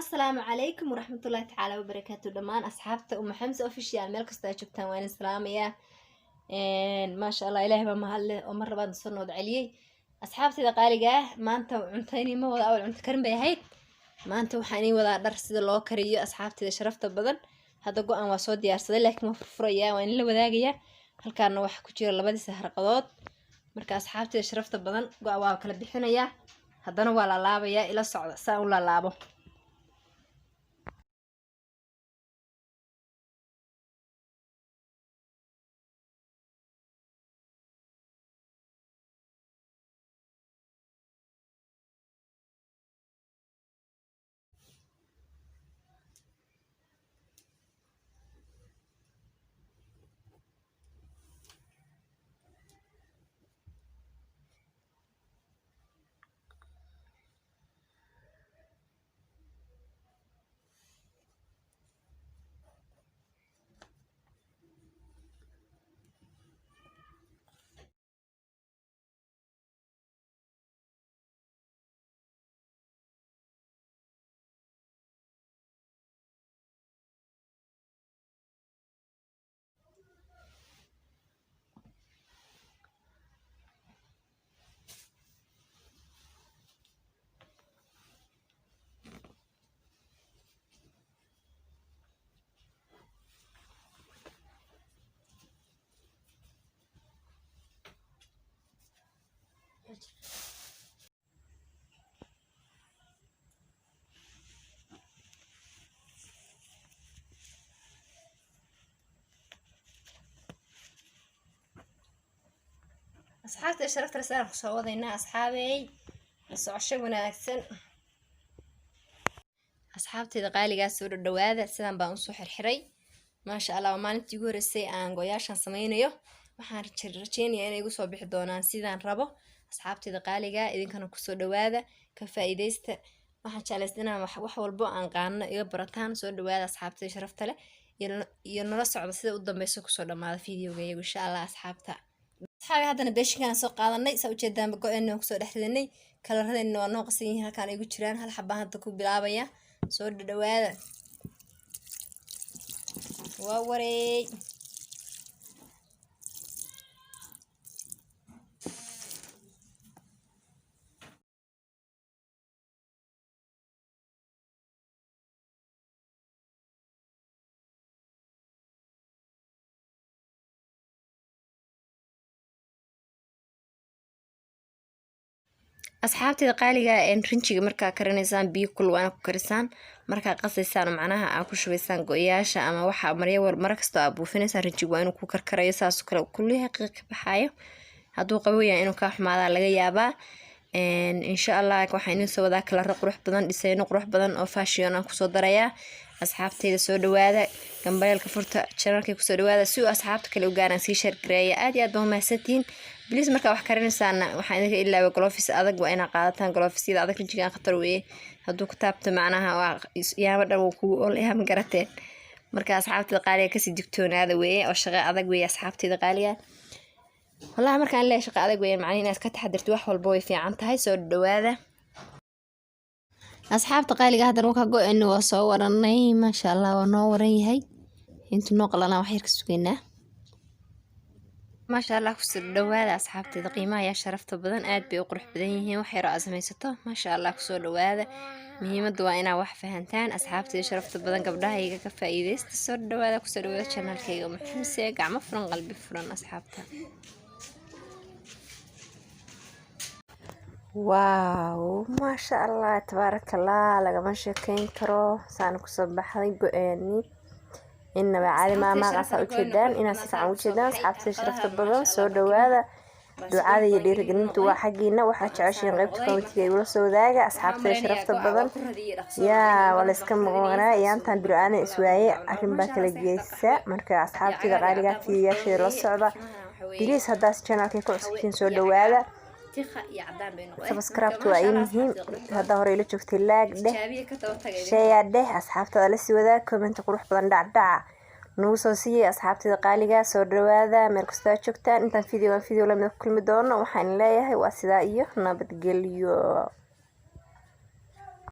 Asalaamu calaykum waraxmatullaahi tacaala wabarakaatu dhammaan asxaabta Uma Xamse Official, meel kastoo aad joogtaan waan idin salaamayaa. Maasha Allah, Ilaahay baa mahad leh oo mar labaad soo nood celiyey. Asxaabtayda qaaliga ah, maanta cuntaynii ma wada, awal cunto karin bay ahayd. Maanta waxaan idiin wadaa dhar sida loo kariyo. Asxaabtayda sharafta badan, hadda go-aan waa soo diyaarsaday, laakiin waa furfurayaa, waan idinla wadaagayaa. Halkaana waxaa ku jira labadiisa harqadood. Marka asxaabtayda sharafta badan, go-a waa kala bixinayaa, haddana waa laalaabayaa. Ila socda saa u laalaabo. Asxaabta sharafta leh, saan kusoo wadaynaa. Asxaabey, la socosho wanaagsan. Asxaabtayda qaaligaa, soo dhadhawaada. Sidan baan usoo xirxiray, maasha Allah. Waa maalintii ugu horreysay aan go-yaashan sameynayo. Waxaan rajeynayaa inay igu soo bixi doonaan sidaan rabo. Asxaabtayda qaaligaa, idinkana kusoo dhawaada, ka faa'iidaysta. Waxaan jeclaysta inaan wax walbo aan qaano iga barataan. Soo dhawaada asxaabtayda sharafta leh, iyo nala socda sida u dambeysa kusoo dhamaada videoga iyagu, insha Allah. Asxaabta, asxaabi, haddana beeshinkaan soo qaadanay. Saa ujeedaanba, go-een waan kusoo dhex ridanay. Kalaradeenna waa noo qasan yihiin, halkaan ay igu jiraan. Hal xabaan hadda ku bilaabaya. Soo dhadhawaada, waa wareey. Asxaabtayda qaaliga, rinjiga markaa karinaysaan, biyo kul waa inaad ku karisaan. Markaa qasaysaan, macnaha aa ku shubaysaan go-yaasha ama waxa maryo wal mara kastoo aa buufinaysaan, rinjiga waa inuu ku karkarayo, saasoo kale kulliyahay, qiiq ka baxaayo. Hadduu qabow yahay, inuu kaa xumaadaa laga yaabaa. Insha Allah waxaan idiin soo wadaa kalaro qurux badan, dhisayno qurux badan oo fashion aan kusoo darayaa. Asxaabtayda, soo dhawaada, gambaleelka furta, channelkay kusoo dhawaada si uu asxaabta kale u gaaraan. Sii share gareeya. Aad iyo aad baa umahadsantihiin. Please, markaa wax karinaysaana, waxaan idinka ilaaway, gloves adag waa inaa qaadataan. Glovesyada adag rinjigan khatar weeye. Hadduu ku taabto, macnaha waa yaama dhan wuu kugu olaya, ma garateen? Marka asxaabtayda qaaliga, kasii digtoonaada weeye oo shaqo adag weeye. Asxaabtayda qaaliga, wallahi markaan leeyahay shaqo adag weeye, macnaha inaad ka taxadirto wax walba way fiican tahay. Soo dhawaada asxaabta qaaliga. Haddana wakaa go-eeni waa soo waranay, maasha Allah, waa noo waran yahay. Intuu noo qalanaa wax yar ka sugaynaa. Maasha Allah, kusoo dhawaada asxaabteeda qiimaha ayaa sharafta badan. Aad bay u qurux badan yihiin wax yaroo aad samaysato. Maasha Allah, kusoo dhawaada. Muhiimadda waa inaa wax fahantaan. Asxaabteeda sharafta badan, gabdhahayga, ka faa'iidaysta. Soo dhawaada, kusoo dhawaada channelkayga Muximse. Gacmo furan, qalbi furan, asxaabta. Wow, maasha Allah, tabaaraka Allah, lagama sheekeyn karo. Saana kusoo baxday go-eeni, inaba caadi maamaaqaasaa ujeedaan, inaad si fiican ujeedaan. Asxaabta sharafta badan, soo dhawaada. Ducada iyo dhiirigelintu waa xaggiina. Waxaa jeceshiin qaybta commentiga igula soo wadaaga. Asxaabta sharafta badan, yaa waa layska maqnaa iyaantan, bilo-aanan iswaaye, arrin baa kala geysa. Marka asxaabtida qaaligaa, fiidiyaasheeda la socda. Please, haddaas channelkay ku cusubtiin, soo dhawaada. Subscribe waa ii muhiim. Haddaa hore ila joogtay, like dheh, share dheh, asxaabtada la sii wadaag, comment qurux badan dhacdhaca nagu soo siiyey. Asxaabtida qaaligaa, soo dhawaada meel kastoo aad joogtaan. Intaan videogan video lamida ku kulmi doono, waxaan leeyahay waa sidaa iyo nabadgelyo.